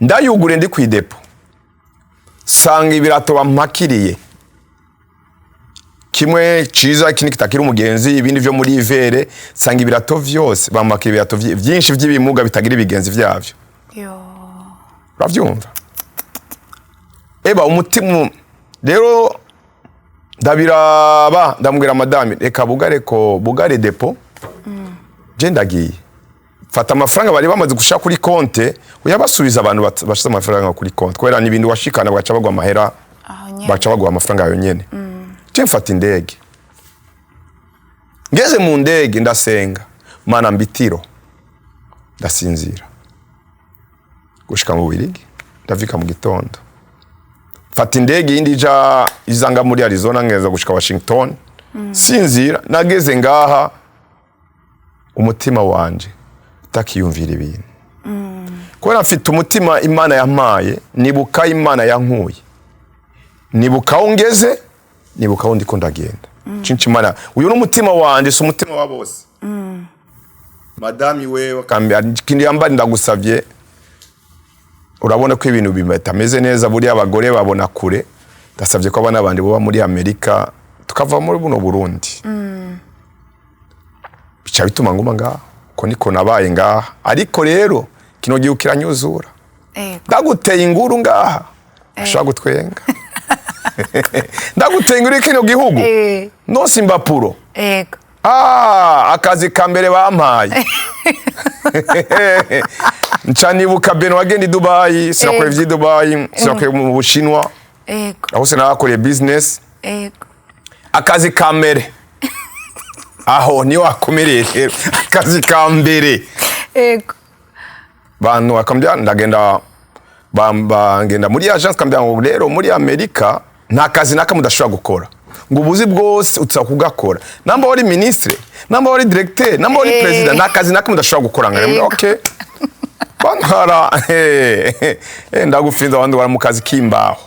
Ndayugure ndi ku idépôt, sanga ibirato bampakiriye, kimwe ciza, ikindi kitakiri umugenzi, ibindi vyo muri ivere. Sanga ibirato vyose bampakiriye, ibirato vyinshi vy'ibimuga bitagira ibigenzi vyavyo. Yo. Uravyumva eba umutima. Rero ndabiraba, ndamubwira: "Madame, reka bugare ko bugare dépôt, je ndagiye." Fata amafaranga bari bamaze gushira kuri konte, uyabasubiza. Abantu bashize amafaranga kuri konte, kubera n'ibindi washikana bagaca bagwa amahera. Aho nyene. Baca baguha amafaranga yayo nyene. Je mfata indege, ngeze mu ndege ndasenga: "Mana, mbitiro." Ndasinzira gushika mu Bubiligi. Ndavika mu gitondo, fata indege yindi ija izanga muri Arizona, ngeza gushika Washington, sinzira. Nageze ngaha umutima wanje utakiyumvira ibintu, kubera mfite umutima Imana yampaye. Nibuka Imana yankuye, nibuka aho ngeze, nibuka aho ndiko ndagenda. Cinci Imana, uyu ni umutima wanje, si umutima wa bose. Madami wewe akambwira ikindi yambari: "Ndagusavye, urabona ko ibintu bitameze neza, buriya abagore babona kure. Ndasabye ko abana bandi boba muri Amerika, tukava muri buno Burundi." Bica bituma nguma ngaha, ko niko nabaye ngaha. Ariko rero kino gihe kiranyuzura. Ndaguteye inguru ngaha, ashobora gutwenga. Ndaguteye inguru kino gihugu, nonse imbapuro. Ah, akazi ka mbere bampaye, nca nibuka Beno wagenda i Dubayi. Sinakora ivy'i Dubayi, sinakora mu Bushinwa, aho sinahakoreye business. Akazi ka mbere aho niyo wakomereye. Rero akazi ka mbere, bantu bakambwira, ndagenda, bangenda muri agence, kambwira ngo rero muri Amerika nta kazi nakamwe udashobora gukora, ngo ubuzi bwose utsa kugakora, namba wari ministre, namba wari directeur, namba wari president, nta kazi nakamwe udashobora gukora. Ngo okay, bantwara, ndagufinza, abandi mu kazi k'imbaho.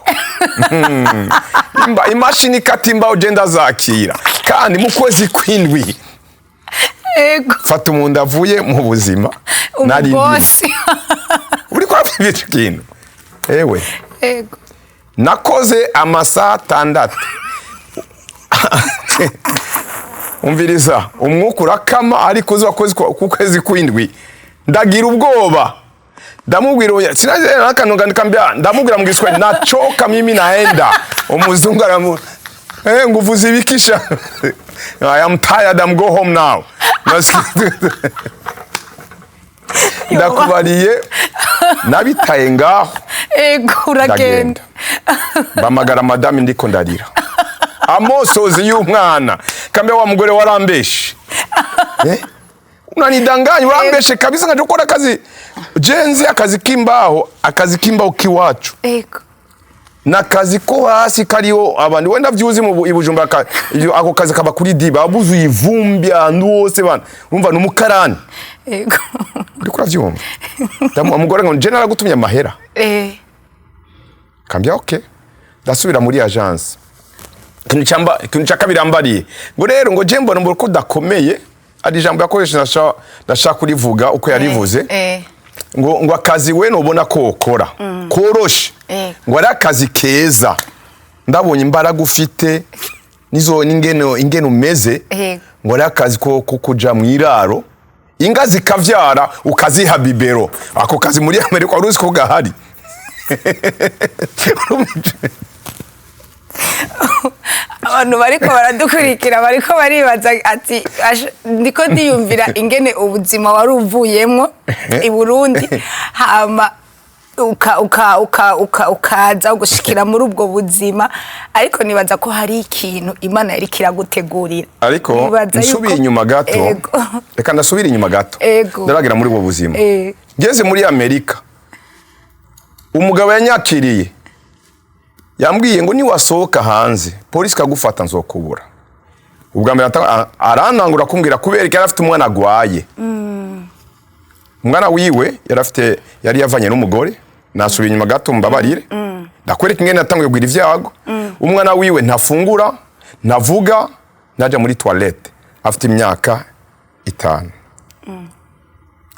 Imashini ikata imbaho, je ndazakira, kandi mu kwezi kw'indwi. Fata umuntu avuye mu buzima nari ndimo. Umubosi. Uriko urapfa icyo kintu ewe. Nakoze amasaha 6. Umviriza, umwuka urakama, ariko uzi wakoze ku kwezi kw'indwi, ndagira ubwoba. Ndamubwira oya, sinaje n'akantu kambia, ndamubwira mu Giswahili: "Nachoka mimi, naenda." Umuzungu aramu nguvu zibikisha. "I am tired, I'm go home now." Ndakubariye, nabitaye ngaho. Ego, uragenda. Ndagenda, mpamagara madame, ndiko ndarira amosozi y'umwana. Kambia: "Wa mugore warambeshe, eh? Unanidanganya, urambeshe kabisa, nkaje gukora akazi. Jenzi akazi k'imbaho, akazi k'imbaho k'iwacu nakazi ko hasi kariho abantu wenda vyuzi mu i Bujumbura, ako kazi kaba kuri diba buzuye ivumbi ahantu hose bana, urumva ni umukarani." Uriko uravyumva? Umugore ngo: "Je naragutumye amahera." Kambia: "Okay." Ndasubira muri agence. Ikintu cya kabiri ambariye ngo rero ngo je mbona mbona ko udakomeye, ari ijambo yakoresheje, ndashaka kurivuga uko yarivuze. Ngo akazi we nubona ko ukora koroshe, ngo ari akazi keza, ndabonye imbaraga ufite nizo n'ingene ingene umeze, ngo ari akazi ko kuja mu iraro, inga zikavyara ukaziha biberon. Ako kazi muri Amerika wari uzi ko gahari? Abantu bariko baradukurikira bariko baribaza ati: "Ndiko ndiyumvira ingene ubuzima wari uvuyemwo i Burundi, hama ukaza gushikira muri ubwo buzima." Ariko nibaza ko hari ikintu Imana yariko iragutegurira. Ariko Nibaza nsubiye inyuma gato. Reka ndasubire inyuma gato. Ndaragira muri ubwo buzima. Ngeze muri Amerika, umugabo yanyakiriye. Yambwiye ngo niwasohoka hanze polisi ikagufata nzokubura. Ubwa mbere arantangura kumbwira kubera ko yari afite umwana agwaye. Umwana wiwe yari afite, yari yavanye n'umugore. Nasubiye inyuma gato, mbabarire, ndakwereka ingene natanguye kugira ivyago. Umwana wiwe ntafungura, ntavuga, ntaja muri toilette, afite imyaka 5.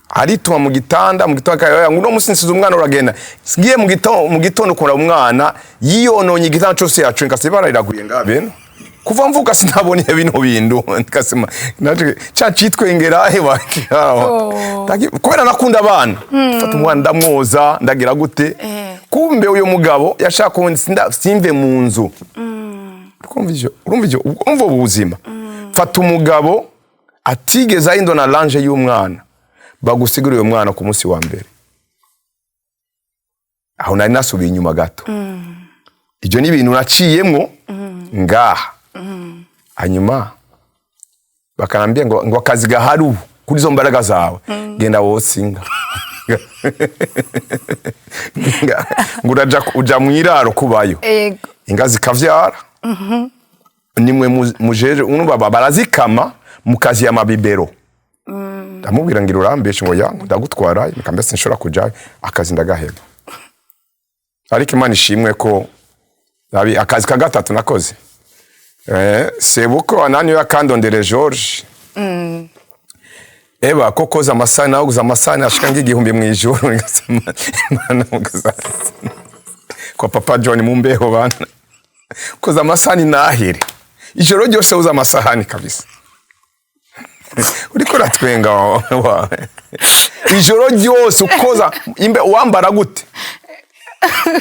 Arituma mu gitanda, mu gitanda akaya ngo uno musi nsize umwana uragenda. Ngiye mu gitondo, mu gitondo kuraba umwana yiyononye igitanda cyose yacu, nkase ibara riraguye ngaha bino. Kuva mvuka sinabonye bino bintu, nkasema naje ca citwengera he Oh. kubera nakunda abana, mfata umwana ndamwoza, ndagira gute. Kumbe uyo mugabo yashaka ko simve mu nzu. Urumva ivyo? Urumva ivyo? Urumva ubu buzima? Fata umugabo atigeze ahindura na linge y'umwana, bagusigura uyo mwana ku munsi wa mbere. Aho nari nasubiye inyuma gato. Ibyo ni ibintu naciyemwo ngaha. Hanyuma bakanambia ngo akazi gahari ubu kuri izo mbaraga zawe, genda wotsinga ngo uraja uja mu iraro kubayo. Inga zikavyara, nimwe mujeje urumva barazikama mukaziya amabibero. Ndamubwira ngira urambeshe, ngo ya ndagutwara, reka mbese nshobora kujayo, akazi ndagaheba. Ariko Imana ishimwe ko akazi ka gatatu nakoze, sebuko anani yakandondere George. Eba ko koza amasahani, nawe guza amasahani ashika nk'igihumbi mu ijoro. Ngasema, Imana mugaza kwa Papa John mu mbeho bana koza amasahani nahire ijoro ryose uza amasahani kabisa. Uriko uratwenga ijoro ryose ukoza imbe. Wambara gute?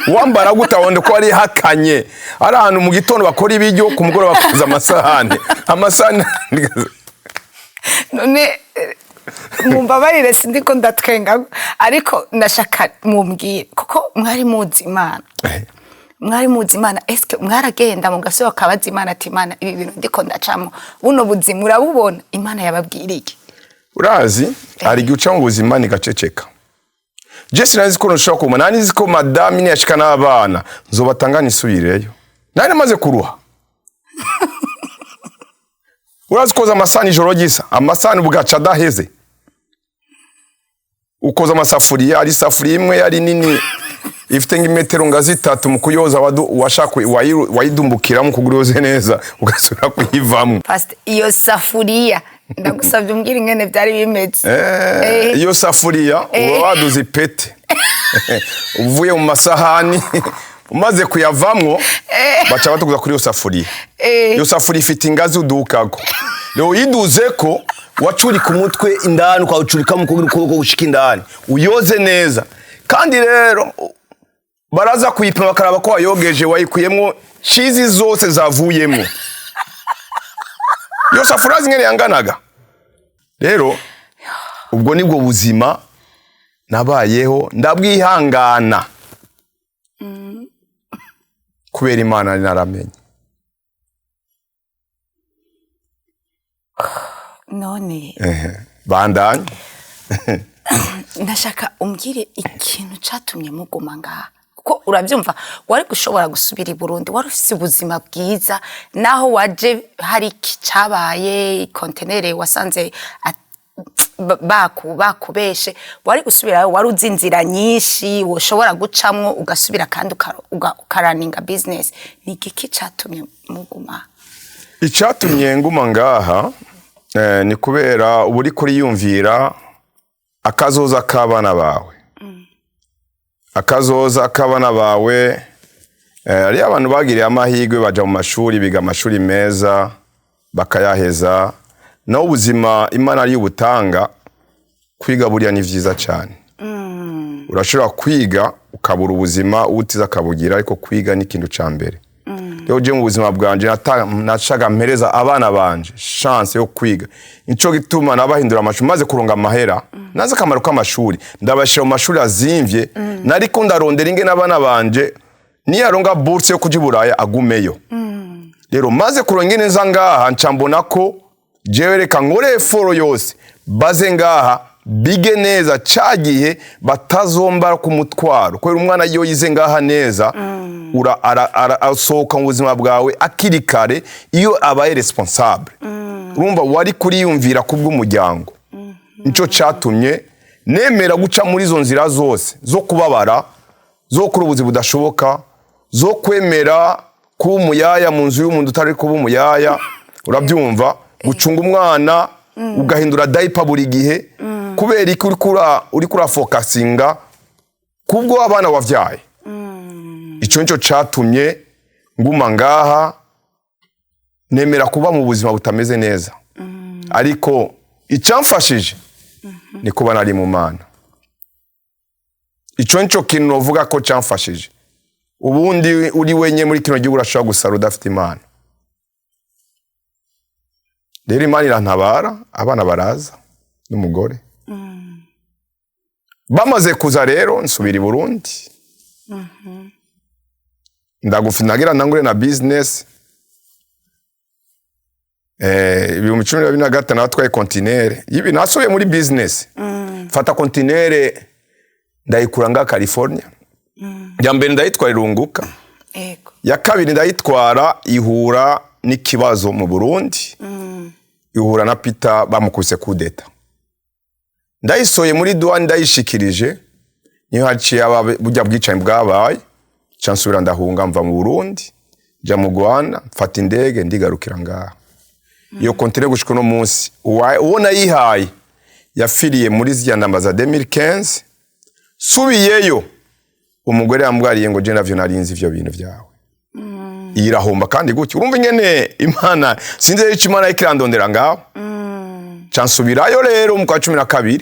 Wambara gute? Wabona ko ari hakanye, ari ahantu mu gitondo bakora ibiryo, ku mugoroba bakoza amasahani, amasahani. None mumbabarire, sindiko ndatwenga, ariko ndashaka mumbwire, kuko mwari muzi Imana, mwari muzi Imana, eske mwaragenda mugasubira ukabaza Imana ati: "Imana, ibi bintu ndiko ndacamo, buno buzima urabubona?" Imana yababwira iki? Urazi, hari igihe uca mu buzima nigaceceka. Je sinari ko nshobora kuma, nari nzi ko madame niyashika n'abana nzobatanga nisubireyo. Nari namaze kuruha. Urazi koza amasahani ijoro ryisa, amasahani bugaca adaheze, ukoza amasafuriya, ari isafuriya imwe yari nini ifite nk'imetero nga 3, mu kuyoza washaka wayidumbukiramo kugira uyoze neza, ugasubira kuyivamo. Pastor, iyo safuriya ndagusabye umbwire ingene byari bimeze. Iyo safuriya uba waduze ipete uvuye mu masahani, umaze kuyavamwo baca batuguza kuri iyo safuriya. Iyo safuriya ifite ingazi udukako, rero uyiduze ko wacurika umutwe indani, ukawucurikamo kugira ukuboko gushika indani uyoze neza. Kandi rero baraza kuyipima bakaraba ko wayogeje, wayikuyemwo shizi zose zavuyemwo. Iyo safuriya zingene yanganaga. Rero ubwo nibwo buzima nabayeho, ndabwihangana kubera Imana nari naramenye. None Bandanye. Ndashaka umbwire ikintu catumye muguma ngaha, kuko urabyumva wari gushobora gusubira i Burundi, wari ufise ubuzima bwiza, naho waje hari iki cabaye, kontenere wasanze bakubeshe, wari gusubirayo, wari uzi inzira nyinshi woshobora gucamwo ugasubira kandi ukaraninga business. Ni igiki catumye muguma? Icyatumye nguma ngaha ni kubera uba uri kuriyumvira akazoza k'abana bawe, akazoza k'abana bawe. Hariyo abantu bagiriye amahirwe baja mu mashuri, biga amashuri meza bakayaheza. Naho ubuzima Imana ariyo ubutanga. Kwiga buriya ni vyiza cyane. Urashobora kwiga ukabura ubuzima, utiza akabugira, ariko kwiga ni ikintu ca mbere. Rero je mu buzima bwanje nacaga mpereza abana banje chance yo kwiga. Nico gituma nabahindura amashuri maze kuronga amahera. Nazi akamaro k'amashuri, ndabashira mu mashuri azimvye. Nariko ndarondera ingene abana banje niyaronga bourse yo kuja i Buraya agumeyo. Rero maze kuronga ingene nza ngaha, nca mbona ko jewe reka nkore effort yose baze ngaha bige neza, ca gihe batazombara ku mutwaro, kubera umwana iyo yize ngaha neza. Asohoka mu buzima bwawe akiri kare iyo abaye responsable. Urumva wari kuriyumvira kubw'umuryango. Nico catumye nemera guca muri izo nzira zose zo kubabara, zo gukora ubuzi budashoboka, zo kwemera kuba umuyaya mu nzu y'umuntu utari kuba umuyaya, urabyumva, gucunga umwana ugahindura diaper buri gihe kubera iki? Uriko urafokasinga kubwo abana wavyaye. Ico nico catumye nguma ngaha, nemera kuba mu buzima butameze neza, ariko icamfashije ni kuba nari mu Mana. Ico nico kintu novuga ko camfashije. Ubundi uri wenye muri kino gihugu urashobora gusara udafite Imana. Rero Imana irantabara, abana baraza n'umugore. Bamaze kuza rero nsubira i Burundi, ndagufi nagira ntangure na business. 2025 natwaye kontinere ibi, nasubiye muri business, mfata kontinere ndayikura nga California. Ya mbere ndayitwara irunguka, ya kabiri ndayitwara ihura n'ikibazo mu Burundi, ihura na Peter bamukubise kudeta. Ndayisoye muri douane, ndayishikirije, niyo haciye aba burya bwicanyi bwabaye, nca nsubira ndahunga, mva mu Burundi nja mu Rwanda, mfata indege ndigarukira ngaha. Iyo kontinere gushika uno munsi uwo nayihaye yafiriye muri zirya ndamba za 2015. Subiyeyo, umugore yambwariye ngo je navyo narinzi ivyo bintu vyawe, iyi irahomba. Kandi gutyo urumva ingene Imana, sinzi ico Imana iriko irandondera ngaho. Ca nsubirayo rero mu kwa 12,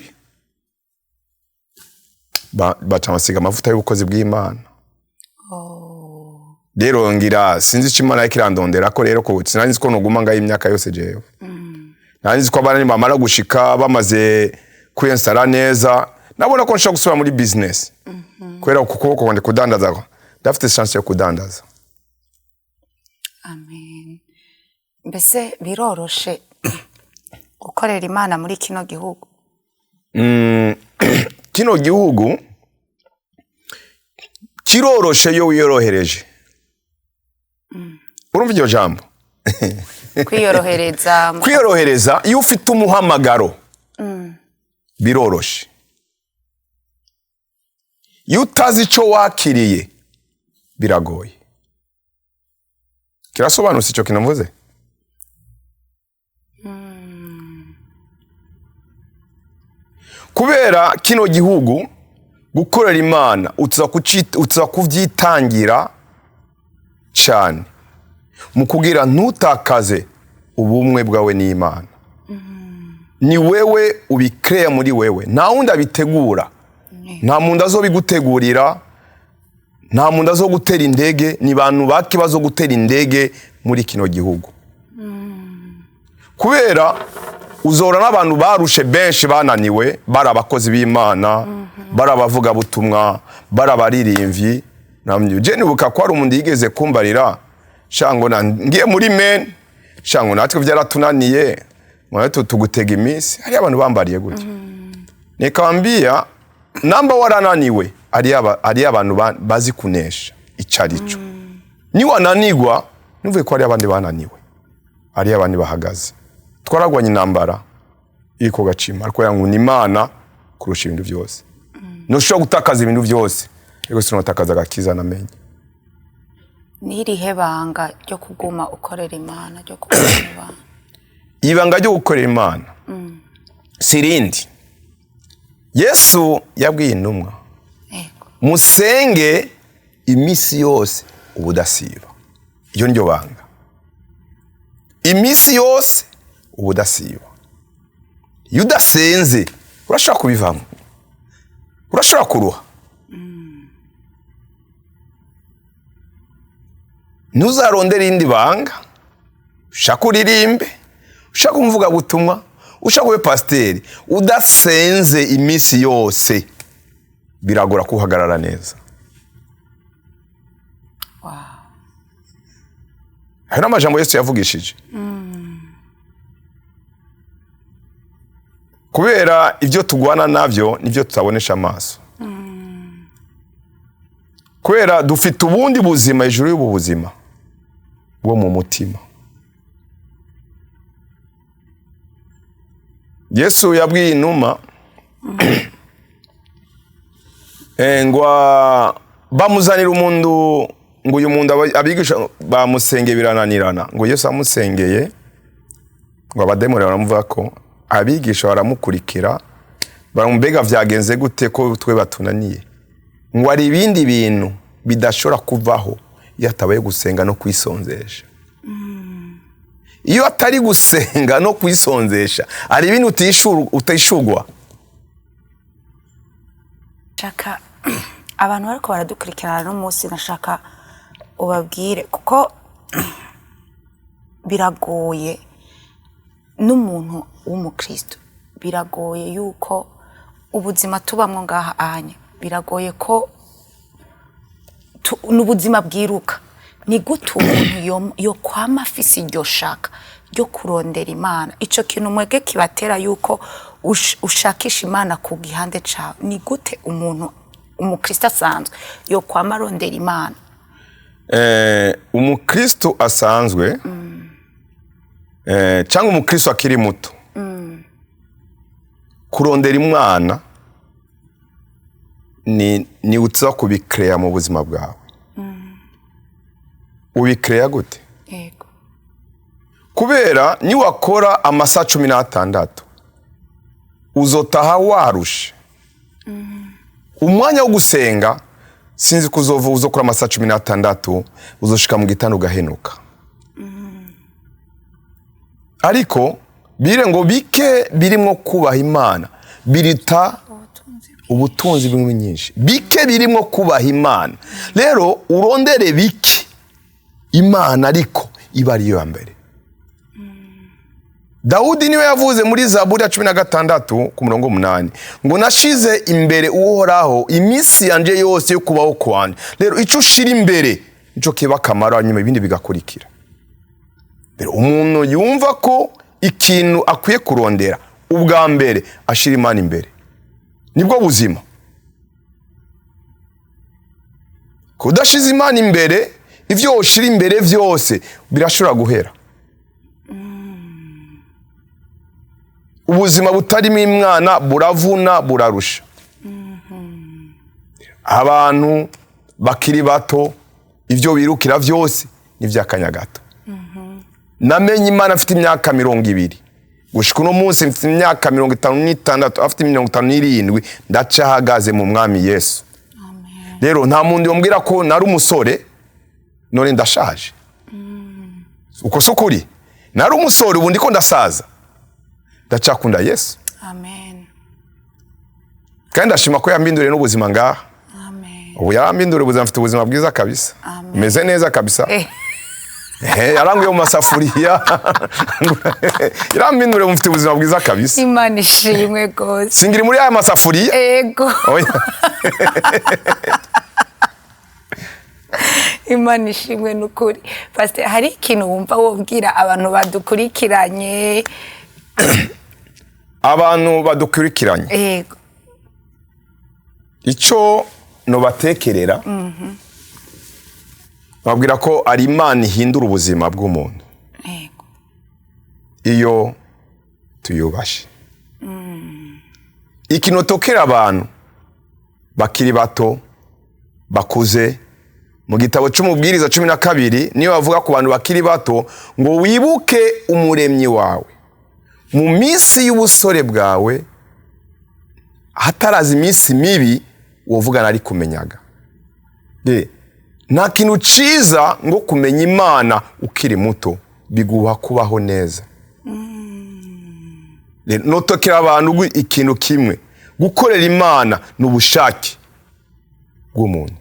baca basiga amavuta y'ubukozi bw'Imana. Rero ngira sinzi ico Imana iriko irandondera ko rero ko sinari nzi ko noguma ngaho imyaka yose. Jewe nari nzi ko abana bamara gushika, bamaze kwiyensara neza, nabona ko nshobora gusubira muri business, kubera ku kuboko kwanje kudandaza ndafite chance yo kudandaza. Amen. Mbese biroroshe gukorera Imana muri kino gihugu? Kino gihugu kiroroshe iyo wiyorohereje. Urumva iryo jambo? Kwiyorohereza. Kwiyorohereza, iyo ufite umuhamagaro biroroshe. Iyo utazi icyo wakiriye biragoye. Kirasobanutse icyo kintu mvuze? Kubera kino gihugu gukorera Imana uza kubyitangira cyane mu kugira ntutakaze ubumwe bwawe n'Imana. Ni wewe ubikreya muri wewe, nta wundi abitegura, nta muntu azobigutegurira, nta muntu azogutera indege. Ni bantu bake bazogutera indege muri kino gihugu, kubera uzora n'abantu barushe benshi, bananiwe, bari abakozi b'Imana, bari abavugabutumwa, bari abaririmbyi. Je nibuka ko hari umuntu yigeze kumbarira shango na ngiye muri men shango natwe byaratunaniye mwana tugutega iminsi. Hari abantu bambariye gutya, nikambia namba warananiwe, ari abantu bazi kunesha ico arico. Niwananigwa nuvuye ko ari abandi bananiwe, ari abandi bahagaze. Twaragwanye intambara iriko gacima, ariko yankunda Imana kurusha ibintu byose. Ntushobora gutakaza ibintu byose, ariko sinotakaza agakiza namenye. N'irihe banga ryo kuguma ukorera Imana, ryo kuguma mu bantu? Ibanga ryo gukorera Imana si irindi. Yesu yabwiye intumwa, musenge iminsi yose ubudasiba. Iyo niryo banga, iminsi yose ubudasiba. Iyo udasenze urashobora kubivamo, urashobora kuruha. Ntuzarondere irindi banga. Ushaka uririmbe, ushaka umuvugabutumwa, ushaka ube pasiteri, udasenze iminsi yose biragora kuhagarara neza. Ayo ni amajambo Yesu yavugishije. Kubera ibyo tugwana navyo nibyo tutabonesha amaso. Kubera dufite ubundi buzima hejuru y'ubu buzima bwo mu mutima. Yesu yabwiye inuma ngo bamuzanira umuntu, ngo uyu muntu abigisha bamusengeye birananirana, ngo Yesu amusengeye ngo abademoni baramuvuga ko abigisha baramukurikira, baramubega vyagenze gute ko twe batunaniye, ngo hari ibindi bintu bidashobora kuvaho iyo atabaye gusenga no kwisonzesha. Iyo atari gusenga no kwisonzesha hari ibintu utishurwa. Shaka abantu bariko baradukurikirana no munsi, nashaka ubabwire kuko biragoye n'umuntu w'umukristo, biragoye yuko ubuzima tubamwo ngaha anya, biragoye ko n'ubuzima bwiruka. Ni gute umuntu yo kwama afise iryo shaka ryo kurondera Imana? Ico kintu mwebwe kibatera yuko ushakisha Imana ku gihande cawe. Ni gute umuntu umukristo asanzwe yo kwama arondera Imana? Umukristo asanzwe cyangwa umukristo akiri muto, kurondera Imana ni uza kubikreya mu buzima bwawe. Ubikreya gute? Yego. Kubera niwakora amasaha 16 uzotaha warushe. Umwanya wo gusenga sinzi kuzova uzokora amasaha 16, uzoshika mu gitanda ugahenuka. Ariko bire ngo bike birimo kubaha Imana birita ubutunzi bimwe nyinshi. Bike birimo kubaha Imana. Rero urondere bike Imana ariko iba ariyo ya mbere. Dawudi niwe yavuze muri Zaburi ya 16 ku murongo 8 ngo nashize imbere Uhoraho iminsi yanje yose yo kubaho kwanje. Rero ico ushira imbere nico kiba akamaro, hanyuma ibindi bigakurikira. Rero umuntu yumva ko ikintu akwiye kurondera ubwa mbere ashira Imana imbere, nibwo buzima. Kudashiza Imana imbere, ivyo ushira imbere vyose birashobora guhera. Ubuzima butarimo Imana buravuna, burarusha. Abantu bakiri bato ivyo birukira vyose ni vy'akanya gato. Namenye Imana mfite imyaka 20, gushika uno munsi mfite imyaka 56, afite 57, ndacahagaze mu Mwami Yesu. Rero nta muntu yombwira ko nari umusore none ndashaje. Uko sukuri nari umusore ubu ndiko ndasaza, ndacakunda Yesu. Amen. Kandi ndashima ko yambinduriye n'ubuzima ngaha. Amen. Ubu yarambinduriye ubuzima, mfite ubuzima bwiza kabisa. Amen. Meze neza kabisa. Yaranguye mu masafuriya. Yarambinduriye, mfite ubuzima bwiza kabisa. Imana ishimwe gose. Singiri muri aya masafuriya. Ego. Oya. Imana ishimwe nukuri. Pastor, hari ikintu wumva wobwira abantu badukurikiranye? Abantu badukurikiranye. Ego. Ico nobatekerera, babwira ko ari Imana ihindura ubuzima bw'umuntu. Ego. Iyo tuyubashe. Ikinotokera abantu bakiri bato bakuze, mu gitabo cy'umubwiriza 12 niyo bavuga ku bantu bakiri bato ngo wibuke umuremyi wawe mu minsi y'ubusore bwawe, hataraza iminsi mibi wovugana ari kumenyaga. Nta kintu ciza ngo kumenya Imana ukiri muto, biguha kubaho neza. Notokera abantu ikintu kimwe, gukorera Imana n'ubushake bw'umuntu.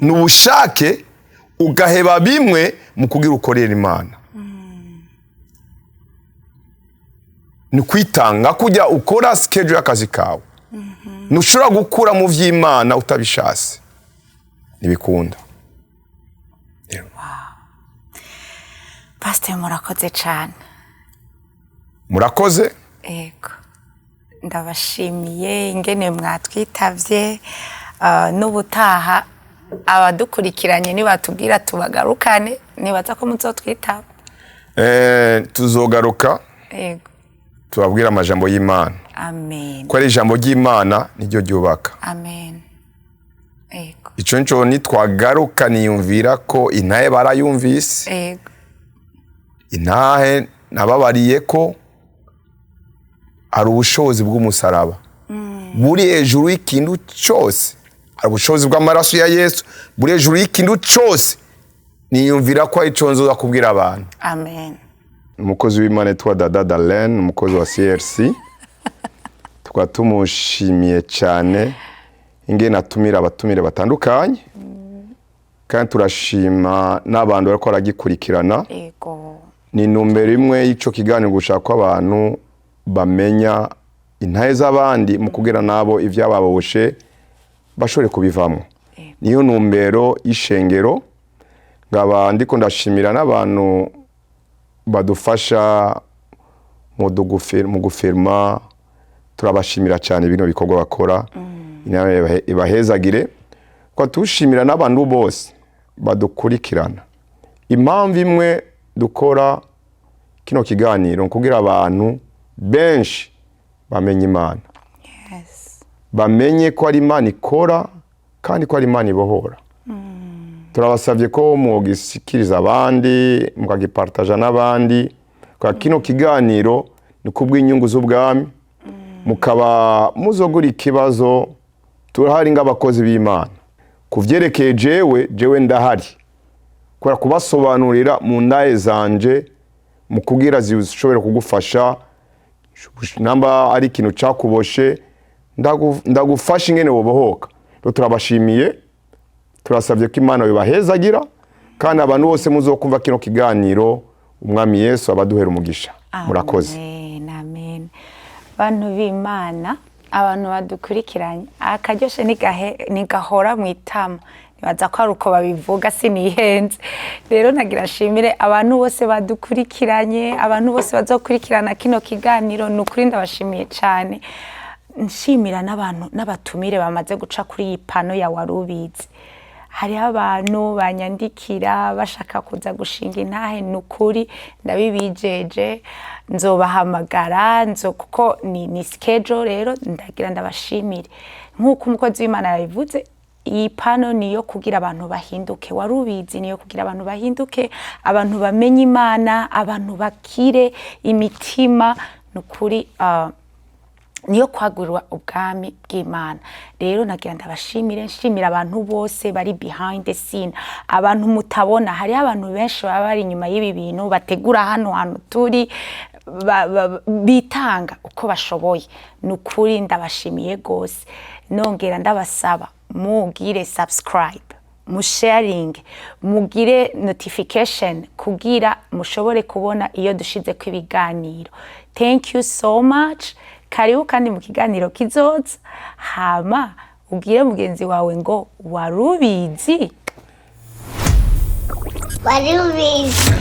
N'ubushake ugaheba bimwe mu kugira ukorera Imana. Ni kwitanga kujya ukora schedule y'akazi kawe. Ntushobora gukura mu vy'Imana utabishase. Ntibikunda. Wow. Pastor, murakoze cyane. Murakoze? Ego. Ndabashimiye ingene mwatwitavye. N'ubutaha abadukurikiranye nibatubwira tubagarukane, nibaza ko muzotwitaba. Tuzogaruka tubabwire amajambo y'Imana, Amen. ko ari ijambo ry'Imana niryo ryubaka. Amen, yego. Ico nico, nitwagaruka niyumvira ko intahe barayumvise. Intahe nababariye ko hari ubushobozi bw'umusaraba buri hejuru y'ikintu cyose, hari ubushobozi bw'amaraso ya Yesu buri hejuru y'ikintu cyose. Niyumvira ko ari cyo nzoza kubwira abantu. Amen. Umukozi w'Imana yitwa Dada Darlene, umukozi wa CRC, tukaba tumushimiye cyane ingene atumira abatumire batandukanye, kandi turashima n'abantu bariko baragikurikirana. Ni intumbero imwe y'ico kiganiro, gushaka ko abantu bamenya intahe z'abandi mu kugira nabo ivyababoshe bashobore kubivamo. Niyo ntumbero y'ishengero. Nkaba ndiko ndashimira n'abantu badufasha mu gufirma. Turabashimira cyane bino bikorwa bakora. Imana ibahezagire. Kwa tushimira n'abantu bose badukurikirana. Impamvu imwe dukora kino kiganiro kugira abantu benshi bamenye Imana, bamenye ko ari Imana ikora kandi ko ari Imana ibohora. Turabasabye ko mugisikiriza abandi, mukagipartaja n'abandi, kwa kino kiganiro ni kubw'inyungu z'ubwami. Mukaba muzogura ikibazo, turahari nk'abakozi b'Imana. Ku vyerekeye jewe, jewe ndahari kubera kubasobanurira mu ndaye zanje, mu kugira zishobore kugufasha. Namba ari ikintu cakuboshe, ndagufasha ingene wobohoka. Rero turabashimiye, turasabye ko Imana bibahezagira, kandi abantu bose muzokumva kino kiganiro, Umwami Yesu abaduhera umugisha. Murakoze. Amen, amen. Bantu b'Imana, abantu badukurikiranye, akaryoshe ntigahora mu itama, nibaza ko ari uko babivuga, sinihenze. Rero nagira nshimire abantu bose badukurikiranye, abantu bose bazokurikirana kino kiganiro. Ni ukuri ndabashimiye cyane, nshimira n'abantu n'abatumire bamaze guca kuri iyi pano ya Warubizi. Hariho abantu banyandikira bashaka kuza gushinga intahe. Ni ukuri ndabibijeje, nzobahamagara, nzo kuko ni schedule. Rero ndagira ndabashimire. Nk'uko umukozi w'Imana yabivuze, iyi pano niyo kugira abantu bahinduke. Warubizi niyo kugira abantu bahinduke, abantu bamenye Imana, abantu bakire imitima. Ni ukuri niyo kwagurwa ubwami bw'Imana. Rero nagira ndabashimire, nshimira abantu bose bari behind the scene, abantu mutabona. Hariho abantu benshi baba bari inyuma y'ibi bintu, bategura hano hantu turi, bitanga uko bashoboye. Ni ukuri ndabashimiye rwose. Nongera ndabasaba mugire subscribe, musharing, mugire notification kugira mushobore kubona iyo dushizeko ibiganiro. Thank you so much. Karibu kandi mu kiganiro kizoza. Hama ubwire mugenzi wawe ngo: "Warubizi?" Wari ubizi.